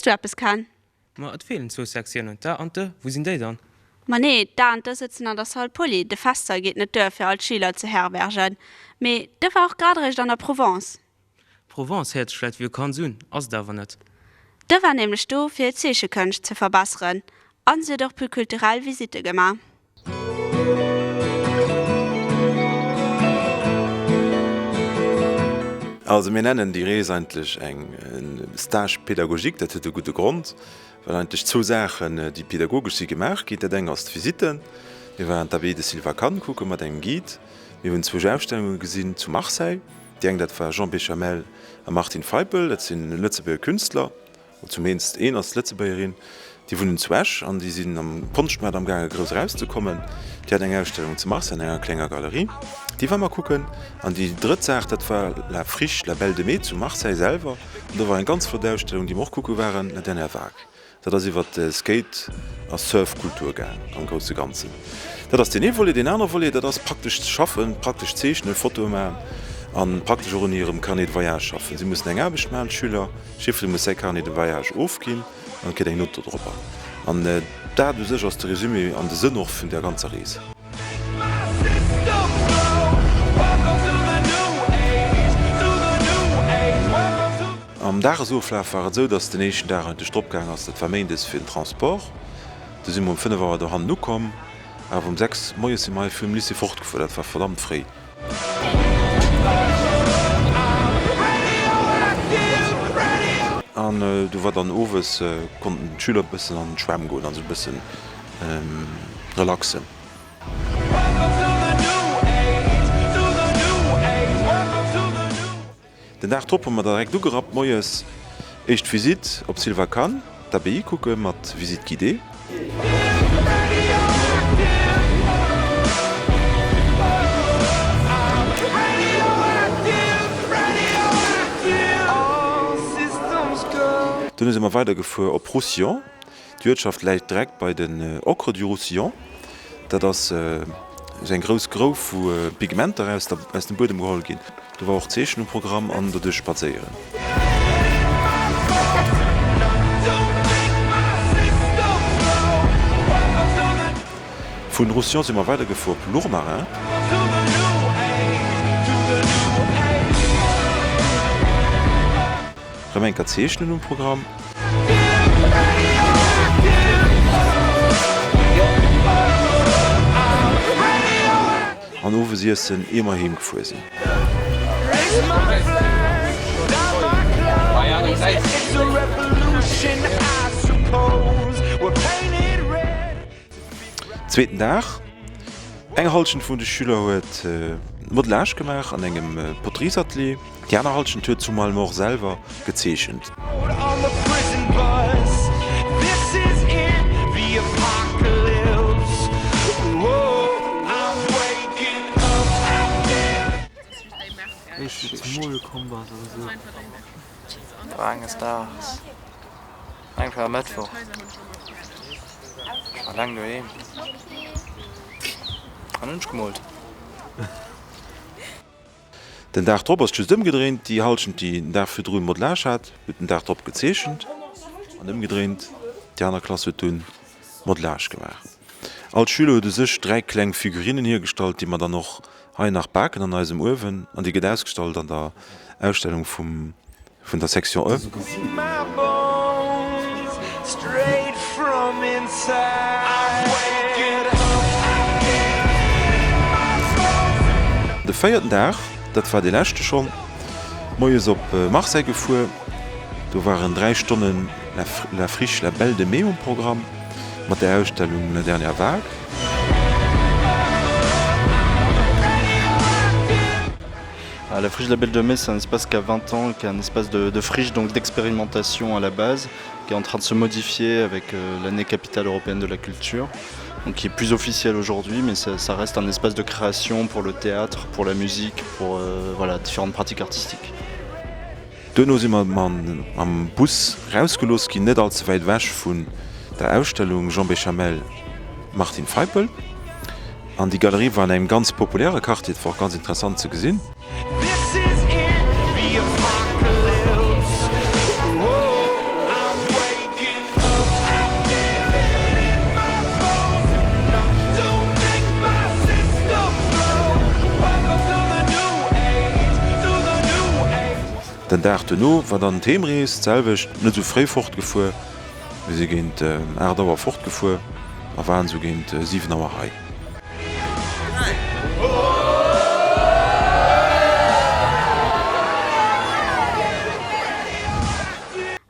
du eppes, Ken? Ma et feelen zwou Sektiounen, d'A an d'E. Wou sinn déi dann? Ma nee, d'A an d'E sëtzen an der Salle Poly. De Festsall geet net duer, fir all d'Schüler ze herbergen. Mee de war och grad eréischt an der Provence. Provence héiert sech vläit wéi Vakanz un, ass et awer net. De war nämlech do, fir hir Zeechekënscht ze verbesseren. An si huet och puer kulturell Visitte gemaach. Also mir nennen déi Rees eigentlech eng Stage pédagogique. Dat huet e gudde Grond, well eigentlech zwou Saachen, déi pedagogesch si gemaach ginn. Dat eng ass d'Visite. Mir waren d'Abbaye de Silvacane kucke mat engem Guide. Mir hunn zwou Ausstellunge gesinn zu Marseille. Déi eng dat war Jean Béchamel a Martin Feipel, dat sinn Lëtzebuerger Künstler. Zumindest een ass Lëtzebuergerin, déi wunnen zu Esch an déi sinn am Konschtmaart am gaange grouss erauszekommen. Déi hat eng Ausstellung zu Marseille an enger klenger Galerie, déi war mer kucken. An déi drëtt Saach, dat war La Friche, la Belle de Mai zu Marseille selwer. An do war eng ganz flott Ausstellung, déi mer och kucke waren, La dernière vague. Dat ass iwwer d'Skate a Surfkultur gaang am grousse Ganzen. Dat ass deen ee Volet. Deen anere Volet, dat ass praktescht Schaffen, praktescht Zeechnen, Fotoe maachen an praktesch och un hirem Carnet de voyage schaffen. Si mussen eng Aarbecht maachen, d'Schüler. Jiddweree muss säi Carnet de voyage ofginn an kritt eng Note dodropper. An dat u sech ass de Résumé an de Sënn och vun där ganzer Rees. Am Dagesoflaf war et esou, dass den éischten Dag eigentlech drop gaang ass, dat war méindes fir den Transport. Du si mer um 5 Auer dohannen ukomm, awer um 6 moies si mer hei vum Lycée fortgefuer. Dat war verdammt fréi. An du war dann owes, konnten d'Schüler e bëssen an d'Schwämm goen a sech e bëssen relaxen. Den Dag drop hu mer direkt ugerappt, moies éischt Visite op Silvacane, d'Abbaye kucke mat Visite guidée. Duerno si mer weidergefuer op Roussillon. D'Uertschaft läit direkt bei den Ocre du Roussillon. Dat ass esou eng grouss Grouf, wou Pigmenter aus dem Buedem geholl ginn. Do war och Zeechen um Programm an doduerch spadséieren. Vun Roussillon si mer weidergefuer op Lourmarin. Rëm eng Kéier Zeechnen um Programm. An owes iessen ier mer heem gefuer sinn. Zweeten Dag, Eng Halschent vun de Schüler huet Modelage gemaach an engem Poteriesatelier, déi aner Halschent huet zu Malemort selwer gezeechent. Eng war e Mëttwoch. Ech war laang doheem an hunn ech gemoolt. Den Dag drop ass et just ëmgedréint, déi Hallschent déi den Dag virdrun Modelage hat, huet den Dag drop gezeechent an ëmgedréint, déi aner Klass huet dunn Modelage gemaach. All Schüler huet u sech 3 kleng Figurinen hiergestallt, déi mer dann och hei nach baken an eisem Uewen an déi gëtt ausgestallt an der Ausstellung vum Vun der Section E. De véierten Dag, dat war dee leschte schonn, moies op Marseille gefuer. Do waren 3 Stonnen La Friche, la Belle de Mai um Programm mat der Ausstellung La dernière vague. La friche de la Belle de Mai, c'est un espace qui a 20 ans, qui est un espace de, de friche, donc d'expérimentation à la base, qui est en train de se modifier avec euh, l'année capitale européenne de la culture, donc qui est plus officiel aujourd'hui, mais ça, ça reste un espace de création pour le théâtre, pour la musique, pour euh, voilà, différentes pratiques artistiques. Duerno si mer mam Bus rausgelooss ginn, net all ze wäit ewech vun der Ausstellung Jean Béchamel, Martin Feipel. An déi Galerie war an engem ganz populäre Quartier, et war och ganz interessant ze gesinn. Den Dag duerno war dann d'Heemrees, d'selwecht, net esou fréi fortgefuer. Mir si géint 8 Auer fortgefuer a waren esou géint 7 Auer hei.